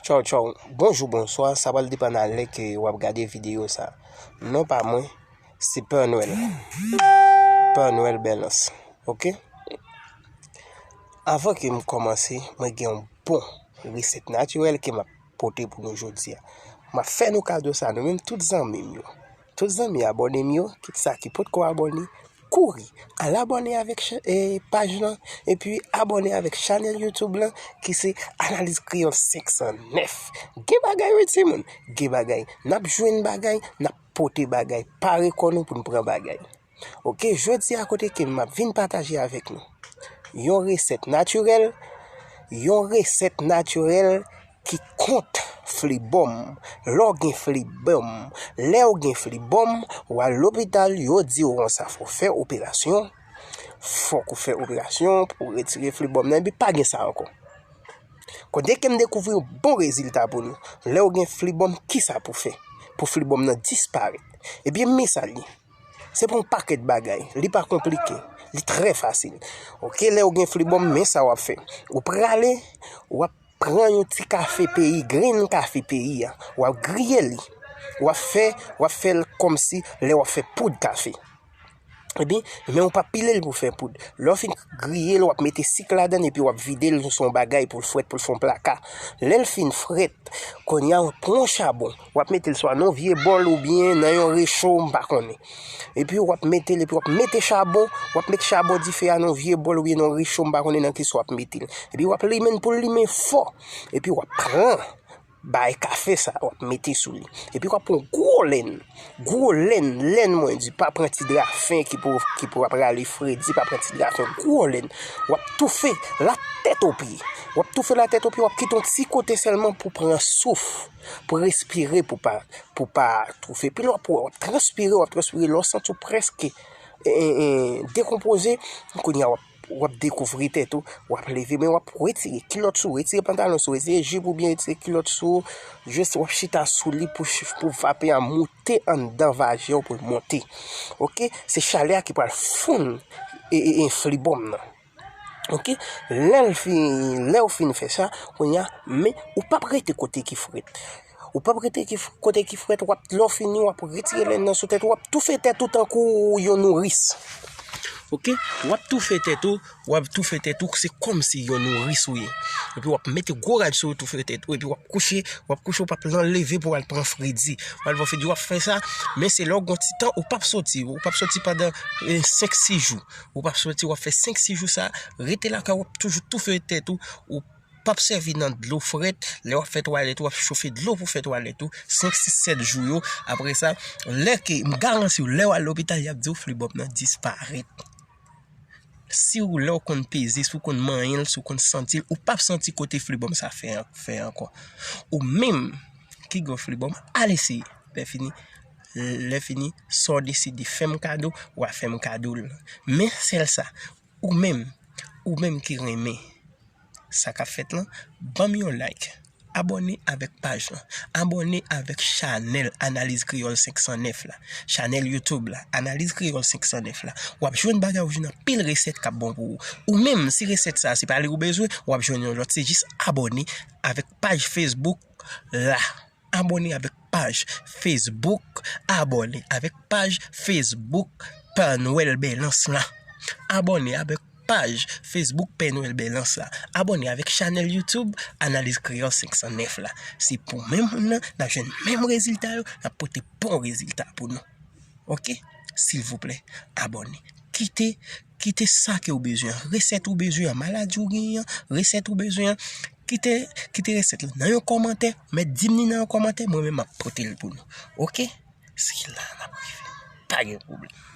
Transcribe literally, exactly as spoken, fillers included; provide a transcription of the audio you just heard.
Tchaw, tchaw. Bonjou, bonswa. Sa pral depann a lè ke w ap gade videyo sa. Non pa mwen, se Pè Nwèl. Pè Nwèl Bèlans. Oke? Avan ke m kòmanse, mwen gen yon bon resèt natirèl ke m ap pote pou nou jodi a. M ap fè nou kado sa, nou menm tout zanmi m yo. Tout zanmi abòne m yo, kit sa ki potko abòne, kouri al abòne avèk cha- e, paj lan, epi abòne avèk chanèl YouTube lan, ki se Analiz Kreyòl senk san nèf. Gen bagay wi timoun, gen bagay. N ap jwenn bagay, n ap pote bagay. Pare kò nou pou n pran bagay. Oke, jodi a kote ke m ap vin pataje avèk nou yon resèt natirèl, yon resèt natirèl ki kont flibòm. Lè w gen flibòm, lè w gen flibòm, w al lopital, yo di w konsa fò w fè operasyon, fòk ou fè operasyon pou w retire flibòm nan, epi pa gen sa ankò. Kote ke m dekouvri yon bon rezilta pou nou. Lè w gen flibòm, kisa pou fè pou flibòm nan disparèt? Ebyen, men sa l ye. Se pou yon pakèt bagay. Li pa konplike. Li trè fasil. Oke, lè w gen flibòm, men sa w ap fè. Ou prale, w ap pran yon ti kafe peyi, grenn kafe peyi a. W ap griye li. W ap fè, w ap fè l kòmsi lè w ap fè poud kafe. Epi, men w p ap pile l pou fè poud. Lè w fin griye l, w ap mete sik ladan l, epi w ap vide l sou yon bagay pou l frèt, pou l fè yon plaka. Lè l fin frèt, kounye a, w pran yon chabon. W ap mete l swa nan yon vye bòl oubyen nan yon recho, m pa konnen. Epi w ap mete l, epi w ap mete chabon, w ap mete chabon dife a nan yon vye bòl oubyen nan yon recho, m pa konnen nan kisa w ap mete l. Epi w ap limen l pou l limen fò. Epi w ap pran bay kafe sa, w ap mete sou li. Epi w ap pran gwo lèn. Gwo lèn, lèn mwen di, pa pran ti dra fen ki pou, ki pou ap rale fredi, pa pran ti dra fen, gwo lèn. W ap toufe latèt o pye. W ap toufe latèt o pye, w ap kite yon ti kote sèlman pou pran souf, pou respire, pou pa, pou pa toufe. Epi lè w ap, w ap transpire, w ap transpire, lè w santi w prèske, e, e, e, dekonpoze, kounye a w ap w ap dekouvri tèt ou, w ap leve men w ap retire kilòt sou ou, retire pantalon sou ou, retire jip oubyen retire kilòt sou ou, jis w ap chita sou li pou, pou vape a moute anndan vajen w pou l monte. Oke? Se chalè a ki pral fonn e, e, e flibòm nan. Oke? Lè l fin, lè w fin fè sa, kounye a, men ou p ap rete kote ki frèt. Ou p ap rete ki f- kote ki frèt, w ap, lè w fini, w ap retire lèn nan sou tèt ou, w ap toufe tèt ou tankou yon nouris. Oke? W ap toufe tèt ou, w ap toufe tèt ou, se kòmsi yon nouris ou ye. Epi w ap mete gwo rad sou ou, toufe tèt ou, epi w ap kouche, w ap kouche, w p ap nan leve pou w al pran fredi. W al pran fredi, w ap fè sa, men se lè w gen yon ti tan, ou p ap soti, ou p ap soti pandan, eh, senk, sis jou. Ou p ap soti, w ap fè senk, sis jou sa, rete lakay, w ap toujou toufe tèt ou, ou p ap sèvi nan dlo frèt, lè w ap fè twalèt ou, w ap chofe dlo pou fè twalèt ou, senk, sis, sèt jou yo. Apre sa, lè ke, m garanti w, lè w al lopital, y ap di w flibòm nan disparèt. Si w lè w konn peze, si w konn manyen l, si w konn santi l, ou p ap santi kote flibòm sa fè, fè ankò. Ou menm ki gen flibòm, al eseye. Lè fini, lè fini, sa w deside fè m kado, w a fè m kado l. Men sèl sa, ou menm, ou menm ki renmen sa k ap fèt lan, ban m yon like. Abòne avèk paj lan. Abòne avèk chanèl Analiz Kreyòl senk san nèf la. Chanèl YouTube la, Analiz Kreyòl senk san nèf la. W ap jwenn bagay, w jwenn anpil resèt k ap bon pou ou. Ou menm, si resèt sa a, se pa li ou bezwen, w ap jwenn yon lòt. Se jis abòne avèk paj Facebook la. Abòne avèk paj Facebook, abòne avèk paj Facebook Pè Nwèl Bèlans la. Abòne avèk paj Facebook Pè Nwèl Bèlans la. Abòne avèk chanèl YouTube Analiz Kreyòl senk san nèf la. Se pou menm moun nan, n ap jwenn menm rezilta yo, n ap pote bon rezilta pou nou. Oke? Silvouplè, abòne. Kite, kite sa ke w bezwen an, resèt ou bezwen an, maladi w genyen an, resèt ou bezwen an, kite, kite resèt la nan yon kòmantè, mèt di m li nan yon kòmantè, mwen menm m ap pote l pou nou. Oke? Se la n ap rive. Pa gen pwoblèm.